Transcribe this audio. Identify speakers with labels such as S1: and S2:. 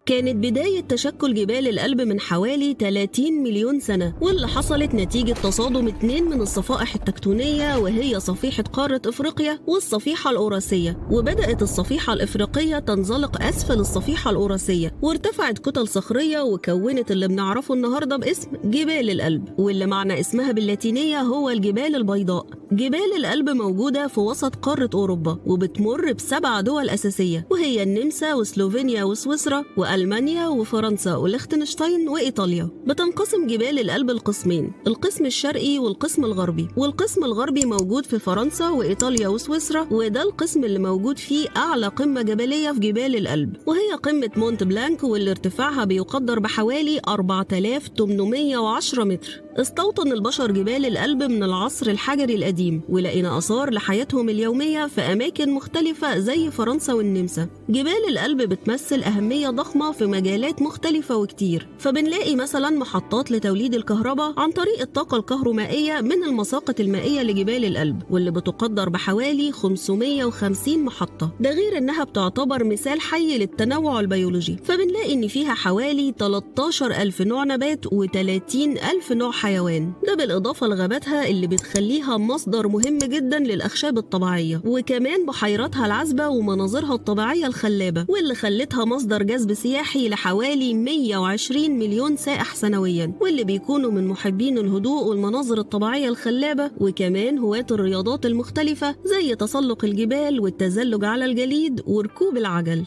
S1: كانت بداية تشكل جبال الألب من حوالي 30 مليون سنة، واللي حصلت نتيجة تصادم 2 من الصفائح التكتونية، وهي صفيحة قارة إفريقيا والصفيحة الأوراسية. وبدأت الصفيحة الإفريقية تنزلق أسفل الصفيحة الأوراسية، وارتفعت كتل صخرية وكونت اللي بنعرفه النهاردة باسم جبال الألب، واللي معنى اسمها باللاتينية هو الجبال البيضاء. جبال الألب موجودة في وسط قارة أوروبا، وبتمر ب7 دول أساسية، وهي النمسا وسلوفينيا وسويسرا وألمانيا وفرنسا وليختنشتاين وإيطاليا. بتنقسم جبال الألب لقسمين، القسم الشرقي والقسم الغربي. والقسم الغربي موجود في فرنسا وإيطاليا وسويسرا، وده القسم اللي موجود فيه أعلى قمة جبلية في جبال الألب، وهي قمة مونت بلانك، واللي ارتفاعها بيقدر بحوالي 4810 متر. استوطن البشر جبال الألب من العصر الحجري القديم، ولقينا آثار لحياتهم اليومية في أماكن مختلفة زي فرنسا والنمسا. جبال الألب بتمثل أهمية ضخمة في مجالات مختلفة وكتير، فبنلاقي مثلا محطات لتوليد الكهرباء عن طريق الطاقة الكهرومائية من المساقط المائية لجبال الألب، واللي بتقدر بحوالي 550 محطة. ده غير إنها بتعتبر مثال حي للتنوع البيولوجي، فبنلاقي إن فيها حوالي 13,000 نوع نبات و30,000 نوع حيوان، ده بالإضافة لغاباتها اللي بتخليها مصدر مهم جدا للأخشاب الطبيعية، وكمان بحيراتها العذبة ومناظرها الطبيعية الخلابة، واللي خلتها مصدر جذب سياحي لحوالي 120 مليون سائح سنويا، واللي بيكونوا من محبين الهدوء والمناظر الطبيعية الخلابة، وكمان هواة الرياضات المختلفة زي تسلق الجبال والتزلج على الجليد وركوب العجل.